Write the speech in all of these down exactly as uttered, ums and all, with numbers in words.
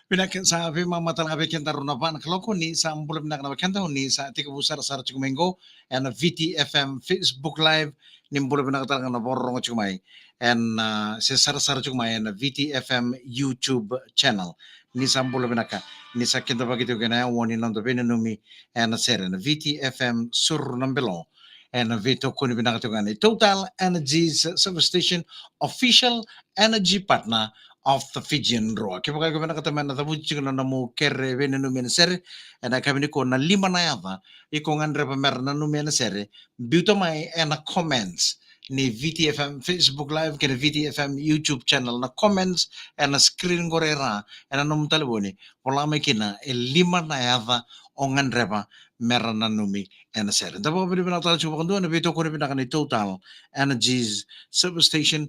Vinaka, sa veimama tale ga vei kedaru na va na kaloko. Ni sa bula vinaka na wekada, ni sa tekivu sarasara tiko mai qo ena V T F M Facebook Live. Ni bula vinaka tale ga na vakarorogo tiko mai ena, ah, se sarasara tiko mai ena V T F M YouTube channel. Ni sa bula vinaka, ni sa kidavaki tiko ena yawa ni noda veinanumi ena sere ena V T F M Suru na Belo. Ena veitokoni vinaka tiko ga ni Total Energies Service Station, official energy partner of the Fijian Drua. Kevaka iko vinakata me na cavuti tiko na nomu kere veinanumi ena sere ena yakavi nikua, na lima na yaca iko gadreva me ra nanumi ena sere, biuta mai ena comments ni V T F M Facebook Live kei na V T F M YouTube channel, na comments ena screen qori e ra ena nomu talevoni. Vola mai kina e lima na yaca o gadreva me ra nanumi ena sere. Da vakavinavinaka tale tiko vakadua na veitokoni vinaka ni Total Energies Service Station,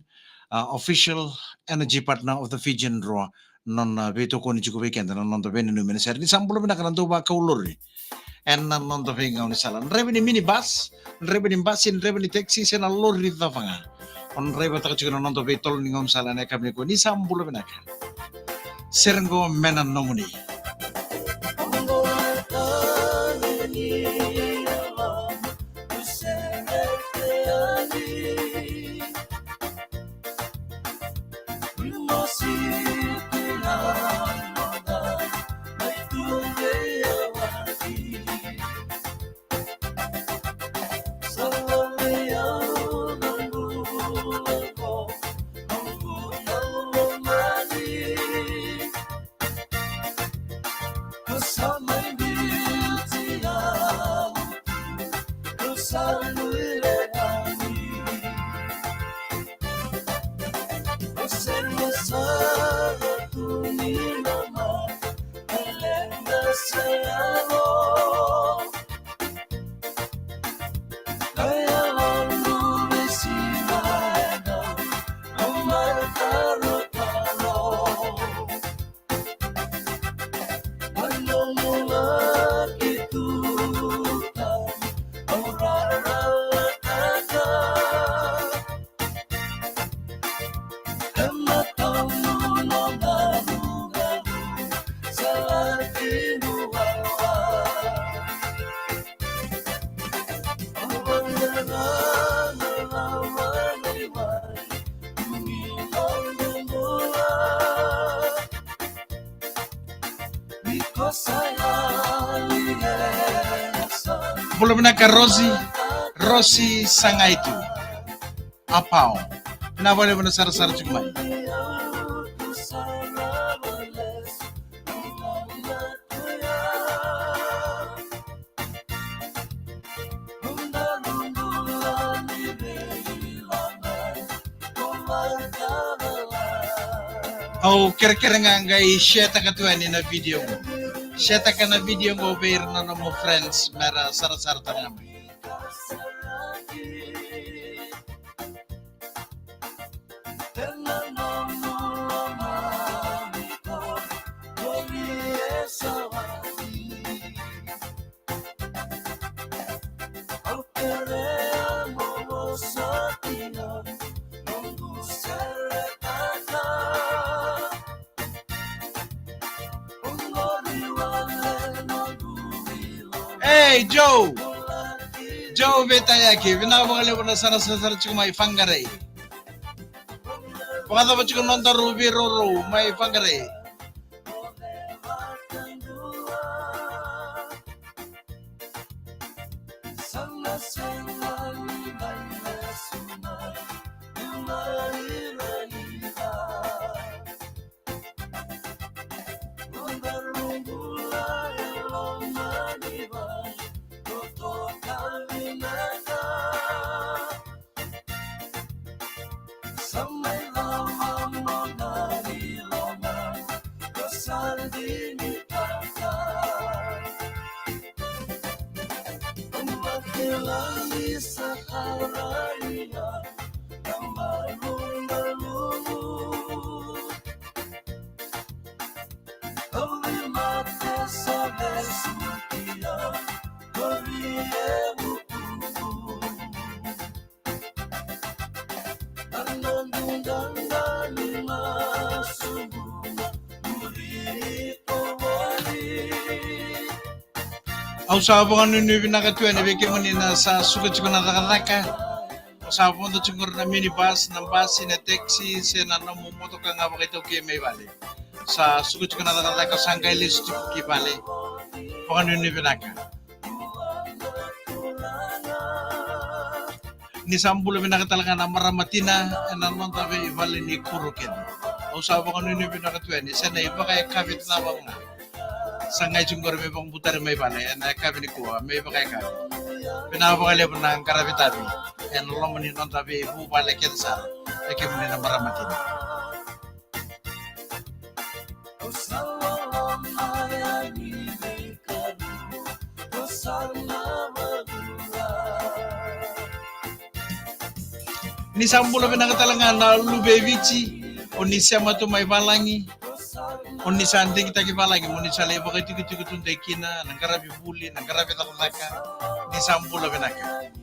ah, official energy partner of the Fijian Drua. Nona veitokoni tiko vei keda na noda veinanumi ena sere. Ni sa bula vinaka na dau vakau lori ena noda veigaunisala. Draiva ni minibus, draiva ni basi, draiva ni taxi, se na lori cava ga o draivataka tiko na noda veitolo ni gaunisala ena yakavi nikua, ni sa bula vinaka. Sere qo me na nomuni. Bula vinaka Rosi, Rosi Sangaitu. Apao. Na vale vana sarasara tiko mai. Au kerekere ga qai share-taka tu yani na video qo. Share-taka na video qo vei ira na nomu friends me ra sarasara tale ga mai. Ei, Joe! Joe Veitayaki, vinaka vakalevu na sarasara tiko mai Faqare. Vakacava tiko nodaru veirourou mai Faqare? Au sa vakanuinui vinaka tu yani vei kemuni na sa suka tiko na cakacaka. Au sa vodo tiko qori na minibus, na basi, na taxi, se na nomu motoka ga vakaitaukei mai vale. Sa suka tiko na cakacaka, sa qai lesu tiko ki vale. Vakanuinui vinaka. Ni sa bula vinaka tale ga na marama tina ena noda veivale ni kuro kece. Au sa vakanuinui vinaka tu yani, se na ivakayakavi cava ga. Sa qai tiko qori me vakabutari mai vale ena yakavi nikua, me ivakayakavi. Vinaka vakalevu na qaravi tavi ena loma ni noda veivuvale kece sara. E kemuni na marama tina. Ni sa bula vinaka tale ga na luve i Viti, o ni sema tu mai valagi, o ni sa digitaki valagi, mo ni sa lai vakaitikotiko tu dei kina, na qaravi vuli, na qaravi cakacaka, ni sa bula vinaka.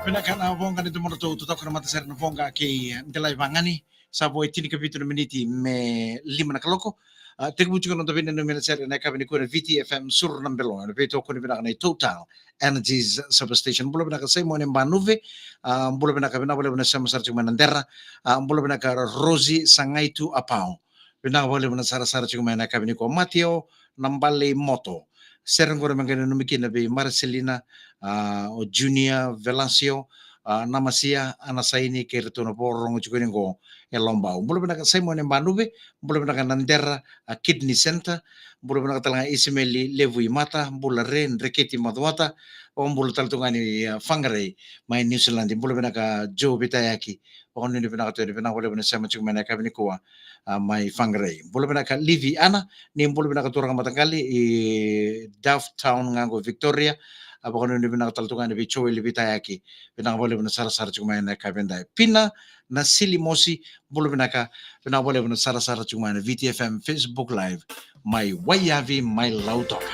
Vinaka na voqa ni domodratou, totoka na matasere na voqa kei Delai Vagani. Sa vo e tinikavitu na miniti me lima na kaloko. A, tekivu tiko na noda veinanumi na sere ena yakavi nikua na Viti F M Suru na Belo, ena veitokoni vinaka nei Total Energies Superstation. Bula vinaka Simone Banuve. A, bula vinaka, vinaka vakalevu na sema sara tiko mai na Dera. A, bula vinaka Rosi Sangaitu Apao. Vinaka vakalevu na sarasara tiko mai na yakavi nikua. Mateo na Bale i Moto. Sere qori me qai nanumi kina vei Marcelina, a, o Junior Velasio, a, Namasia, Anasaini, kei ratou na vakarorogo tiko ni qo e Lobau. Bula vinaka Simone Banuve, bula vinaka na Dera, a, Kidney Center, bula vinaka tale ga Isimeli Levu i Mata, bula Re, Dreketi Macuata, o bula tale tu ga ni, a, Fagarai, mai New Zealand, bula vinaka Joe Vitayaki, vakanuinui vinaka tu yani, vinaka vakalevu na sema tiko mai na yakavi nikua, a, mai Fagarai. Bula vinaka Livi Ana, ni bula vinaka turaga mataqali i Duff Town ga qo Victoria, a, vakanuinui vinaka tale tu ga yani vei Joeli Vitayaki, vinaka vakalevu na sarasara tiko mai na yakavi edai. Pina na Sili Mosi, bula vinaka, vinaka vakalevu na sarasara tiko mai na V T F M Facebook Live. Mai Waiyavi, mai Lautoka.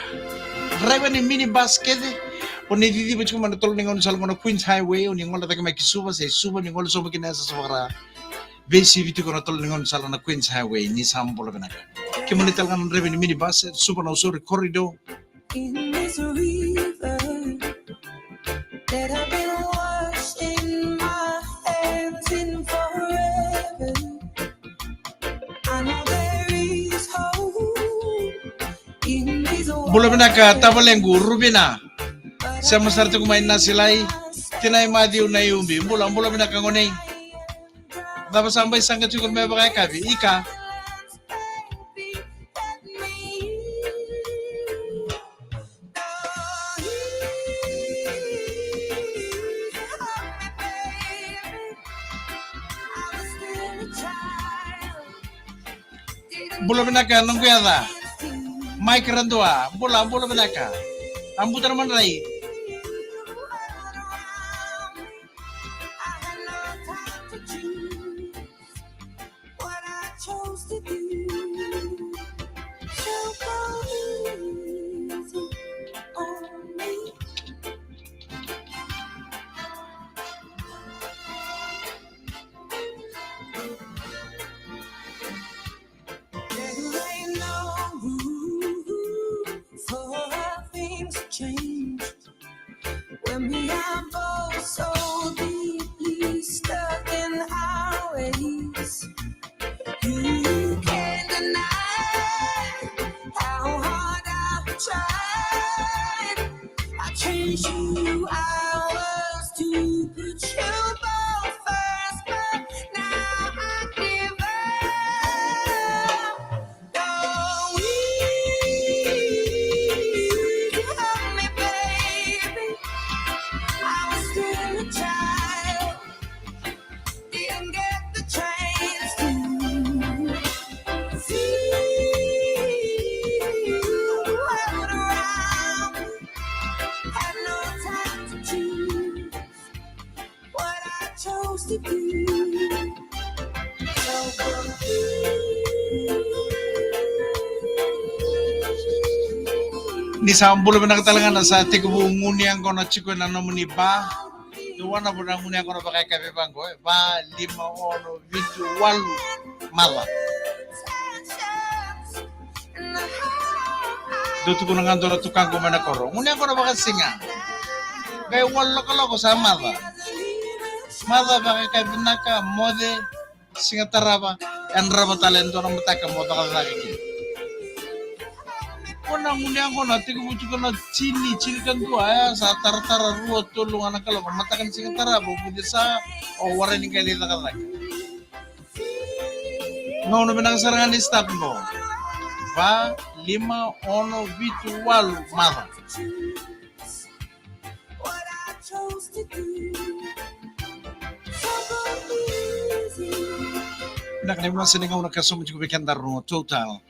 Draiva ni minibus kece, o ni ciciva tiko mai na tolo ni gaunisala mai na Queens Highway, o ni gole cake mai ki Suva, se Suva ni gole sobu ki na yasayasa vakara. Veisivi tiko na tolo ni gaunisala na Queens Highway, ni sa bula vinaka. Kemuni tale ga na draiva ni minibus, Suva na Usori corridor. In this river that I've been washing my hands in forever. I know there is hope in these waters. Bula vinaka tavalequ Ruvina. Sema sara tiko mai Nasilai. Tinai Maciu na Iubi. Bula, bula vinaka gone. Cava sa bai saqa tiko me vakayakavi? Ika. Bula vinaka noqu yaca Mike Radua, bula, bula vinaka. A buta na madrai. What I chose to do. So go easy on me. There ain't no room for things to change. When we are both so deeply stuck in our ways, you can't deny how hard I've tried. I changed two hours to put you both first, but now I give up. Don't easy on me, baby. I was still a child. Didn't get the chance to see the world around. Had no time to choose what I chose to do. So confused. Ni sa bula vinaka tale ga na sa tekivu gunu yaqona tiko ena nomuni ba. Dua na vuna gunu yaqona vakayakavi vaqo, e va, lima, ono, vitu, walu maca. Dou tukuna ga dou na tukaqu mai na koro, gunu yaqona vakasiga. Qai walu lokoloko sa maca. Maca vakayakavi vinaka, moce, siga tarava, yadrava tale e dua na mataka mo cakacaka kina. Ko na gunu yaqona, tekivu tiko na tini, tini ka dua, e sa taratara rua, tolu ga na kaloko, mataka ni siga tarava, o vuce sa, o warai ni qai lai cakacaka. Gauna vinaka sara ga ni start qo. Va, lima, ono, vitu, walu, maca. Vinaka, ni vasi ni gauna ka sauma tiko vei keda rua Total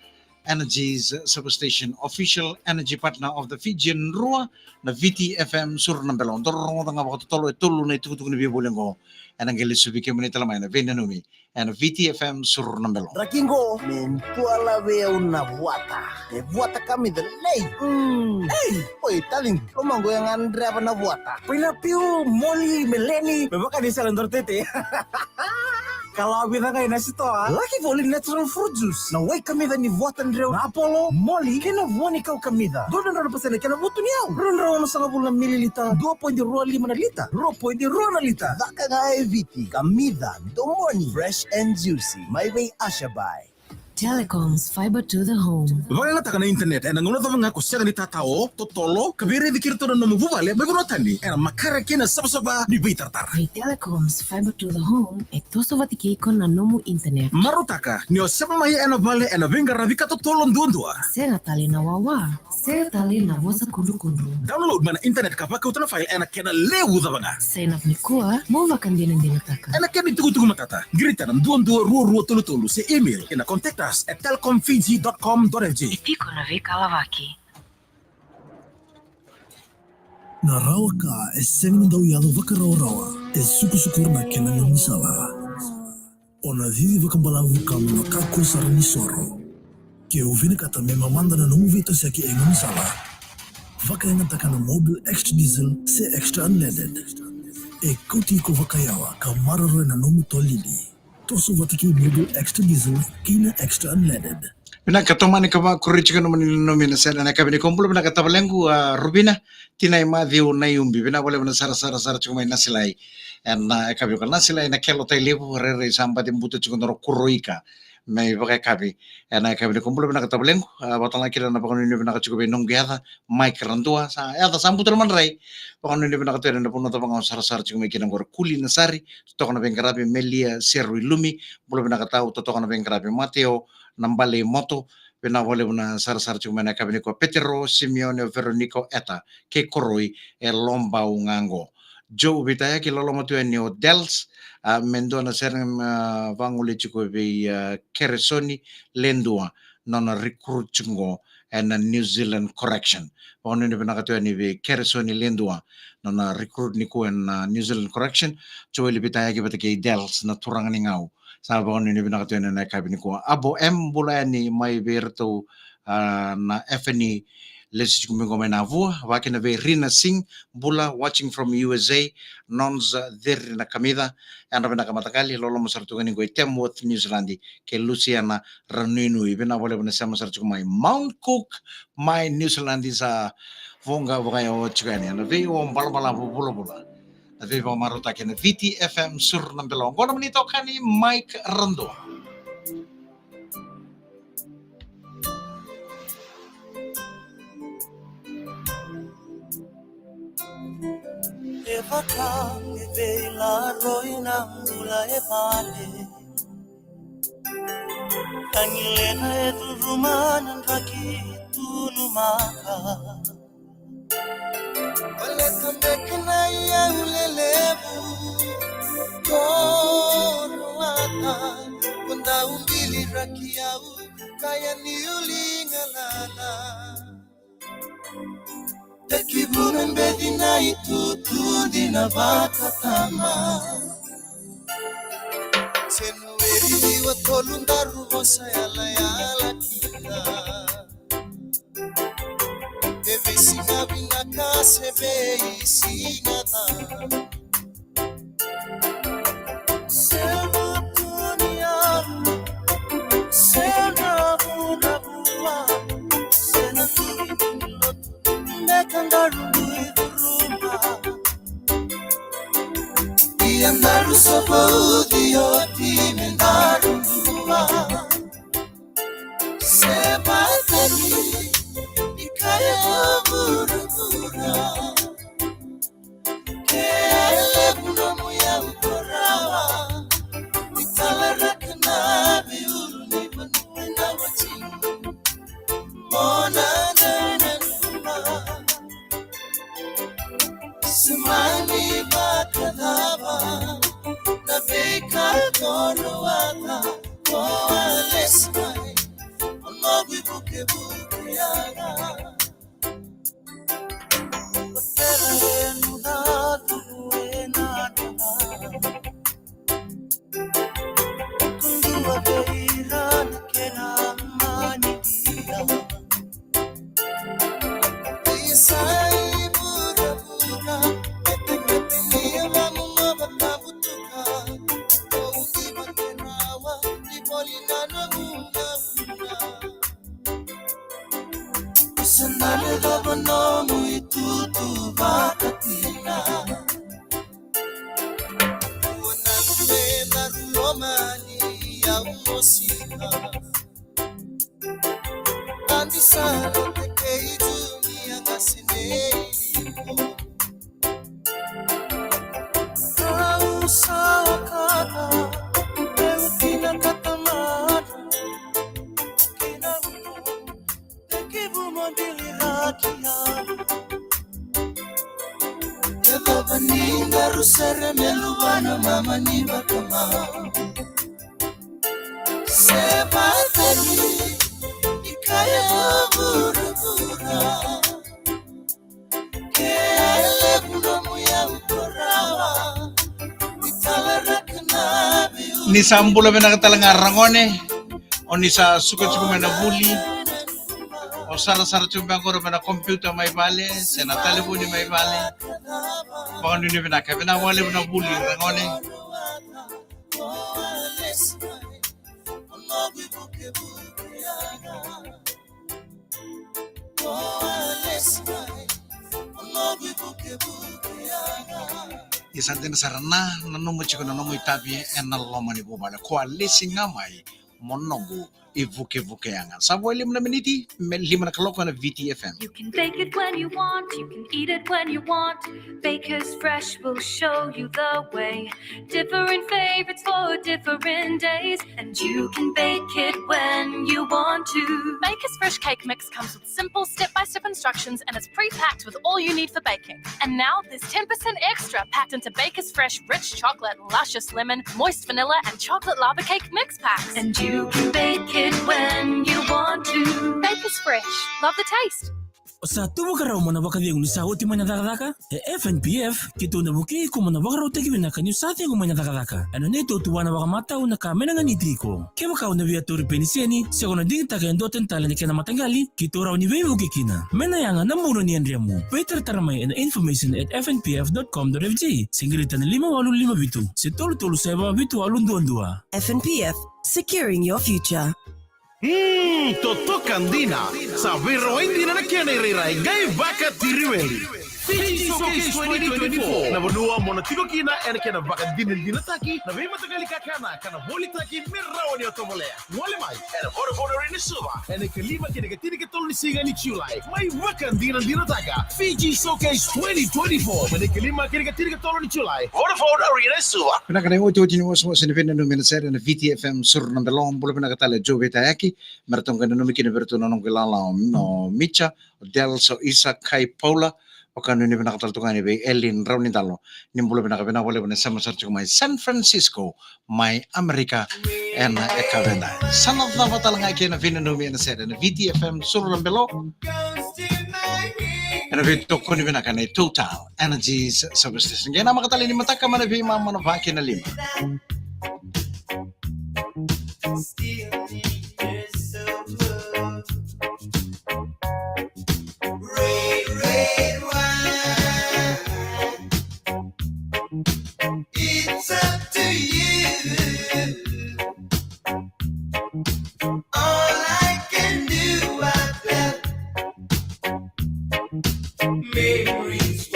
Energies Superstation, official energy partner of the Fijian Drua, na Viti F M Suru na Belo. Dou rogoca ga vakatotolo e tolu na itukutuku ni veivoli qo. Ena qai lesu vei kemuni tale mai na veinanumi ena Viti F M Suru na Belo. Draki qo me dua la vei au na vuata. E vuata kamica lei. Mm. Ei, oi, darling, lomaqu e gadreva na vuata. Painapiu, moli, meleni, me vaka ni sala dora tete. Ka la vica ga ena sitoa. Laki voli natural fruit juice. Na wai kamica ni vuata dreu, na apolo, moli, kei na vua ni kau kamica. Dua na drau na pasede kei na vutu ni yau. Rua na drau na sagavulu na mililita. Dua poidi rua lima na lita. Rua poidi rua na lita. Caka ga e Viti. Kamica, domoni. Fresh and juicy. Mai vei Asha Bai. Telecom's fiber to the home. Vakayagataka na internet ena gauna cava ga ko sega ni tatao, totolo, ka veiraici kei iratou na nomu vuvale mai vanua tani ena makare kei na savasava ni veitaratara. Vei Telecom's fiber to the home, e toso vata kei iko na nomu internet. Marautaka ni o sema mai ena vale ena veiqaravi ka totolo duadua. Sega tale na wawa. Sega tale na vosa kudrukudru. Download mai na internet ka vakauta na file ena kena levu cava ga. Sign up nikua, mo vakadinadinataka. Ena kena itukutuku matata, qirita na dua dua rua rua tolu tolu se email ena contact us at telecom fiji dot com dot F J. E tiko na veikalavaki. Na rawa ka e sega ni dau yaco vakarawarawa, e sukusukura na kena gaunisala. O na cici vakabalavu ka mo na kakua sara ni soro. Ke o vinakata me mamada na nomu veitosoyaki e gaunisala, vakayagataka na Mobil Extra Diesel se Extra Unleaded. E kauti iko vakayawa ka maroroya na nomu tolili. Toso vata kei Mobil Extra Diesel kei na Extra Unleaded. Vinaka, tomani ka vakuri tiko na nomuni nanumi ena sere ena yakavi nikua. Bula vinaka tavalequ, a, Ruvina, tina i Maciu na i ubi. Vinaka vakalevu na sarasara sara tiko mai Nasilai. Ena yakavi nikua Nasilai na kelo tai levu, rairai sa baci buta tiko na nodra kuroika. Me vakayakavi ena yakavi nikua. Bula vinaka tavalequ, a, vakatalega kina na vakanuinui vinaka tiko vei noqu yaca, Mike Radua, sa yaca sa buta na madrai. Vakanuinui vinaka tu ena vanua cava ga o sarasara tiko mai kina qori. Kuli Nasari, totoka na veiqaravi. Melia Seru i Lumi, bula vinaka tau, totoka na veiqaravi. Mateo Nabale i Moto, vinaka vakalevu na sarasara tiko mai na yakavi nikua. Petero Simeone, o Veroniko Eta, kei Koroi e Lobau ga qo. Joe Vitayaki, loloma tu yani o Dels, a, me dua na sere, a, vagolei tiko vei, a, Keresoni Ledua, nona recruit tiko qo ena New Zealand Correction. Vakanuinui vinaka tu yani vei Keresoni Ledua, nona recruit nikua ena New Zealand Correction. Joeli Vitayaki vata kei Dels na turaga ni Gau. Sa vakanuinui vinaka tu yani ena yakavi nikua. Abo M, bula yani mai vei iratou, a, na F N E, lesu tiko mai qo mai Navua, vakakina vei Rina Singh, bula, watching from U S A, Nons, Ceri na Kamica, yadra vinaka mataqali, loloma sara tu ga ni qo i Tamworth, New Zealand, kei Luciana Ranuinui, vinaka vakalevu na sema sara tiko mai Mount Cook, mai New Zealand, sa voqa vakayawa tiko yani, ena vei o balabalavu vulavula. Na veivakamarautaki ena Viti F M Suru na Belo. Qo na nomuni itokani Mike Radua. E vaka e veilaroi na bula e vale. Tagilena e curuma na draki tunumaka. Baleta beka na iyau lelevu, koro lata, ko dau biliraki au, kaya niu liga lala. Tekivu me beci na itutu dina vakatama. Janueri ciwa tolu daru vosa yalayala kina. E veisiga vinaka se veisiga ca. Sa vauci oti me daru dua. Se vacani ni kaya vuravura. Ke levu nomu yau ko rawa. Ni talaraka na veiulu ni vanua na wati. Mona na nanuma. Se mani vakacava na veika ko rawata, ko a lesi mai o noqu ivukevuke yaga. Ko tera e nuda tuku e na tama. Ko dua vei ira na kena mani dia. Isa i vuravura, metemete ni yavu mo vakavutuka. Ko uti vake rawa, ni voli na nomu gauna. Isa na me cava nomu itutu vakatina. Ua na me na rua mani au mosina. Andi sala te kei juni a gasi nei liko. Au sa wakata, meu tina katamata. Kina uno, te kivu mo dili raki au. Ia vava ni garu sere me luvana mama ni vakamau. Se vacani ni kaya vuravura. Ke levu nomu yau ko rawa. Ni talaraka na veiulu. Ni sa bula vinaka tale ga ragone. O ni sa suka tiko mai na vuli. O sarasara tiko mai qori mai na computer mai vale se na talevoni mai vale. Vakanuinui vinaka, vinaka vakalevu na vuli ragone. Ia sa dina sara na nanuma tiko na nomu itavi ena loma ni vuvale. Ko a lesi ga mai mo noqu ivukevuke yaga. Sa vo e lima na miniti me lima na kaloko ena V T F M. You can bake it when you want, you can eat it when you want. Baker's Fresh will show you the way. Different favorites for different days, and you can bake it when you want to. Baker's Fresh cake mix comes with simple step-by-step instructions and is pre-packed with all you need for baking. And now there's ten percent extra packed into Baker's Fresh rich chocolate, luscious lemon, moist vanilla, and chocolate lava cake mix packs. And you can bake it when you want to. Baker's Fresh. Love the taste. O sa tu vakarau mo na vakacegu ni sa oti mai na cakacaka? E F N P F, keitou na vukei iko mo na vakarautaki vinaka niu sa cegu mai na cakacaka. Ena neitou tuvana vakamatau na ka me na ganiti iko. Kevaka o na via tauri peniseni, se ko na digitaka e dua tani tale na kena mataqali, keitou rawa ni veivuke kina. Me na yaga na bula ni yadremu. Veitaratara mai ena information at F N P F dot com dot F J, se qirita na lima walu lima vitu, se tolu tolu saiva vitu walu dua dua. F N P F, securing your future. Hmm, totoka dina. Sa veirawai dina na kena irairai qai vakatiriweli. Fiji Showcase twenty twenty-four. Na vanua mo na tiko kina ena kena vakadinadinataki na veimataqali kakana ka na volitaki me rawa ni o tovolea. Gole mai ena Vodafone Arena Suva ena ikalima kei na ikatinikatolu ni siga ni Julai. Mai vakadinadinataka Fiji Showcase twenty twenty-four ena ikalima kei na ikatinikatolu ni Julai. Vodafone Arena Suva. Vinaka na iotioti ni wasewase ni veinanumi ena sere ena V T F M Suru na Belo. Bula vinaka tale Joe Veitayaki. Me ratou qai nanumi kina vei ratou na noqu ilala o Micha, o Dels, o Isa, Kai, Paula. Vakanuinui vinaka tale tu ga yani vei Elin Raunidalo. Ni bula vinaka, vinaka vakalevu na sema sara tiko mai San Francisco, mai Amerika ena yakavi edai. Sa na cava tale ga kei na veinanumi ena sere ena V T F M Suru na Belo. Ena veitokoni vinaka nei Total Energies Service Station. Qai namaka tale ni mataka mai na veimama na va kei na lima. Still need your silver. Red, red wine. It's up to you. All I can do, I felt memories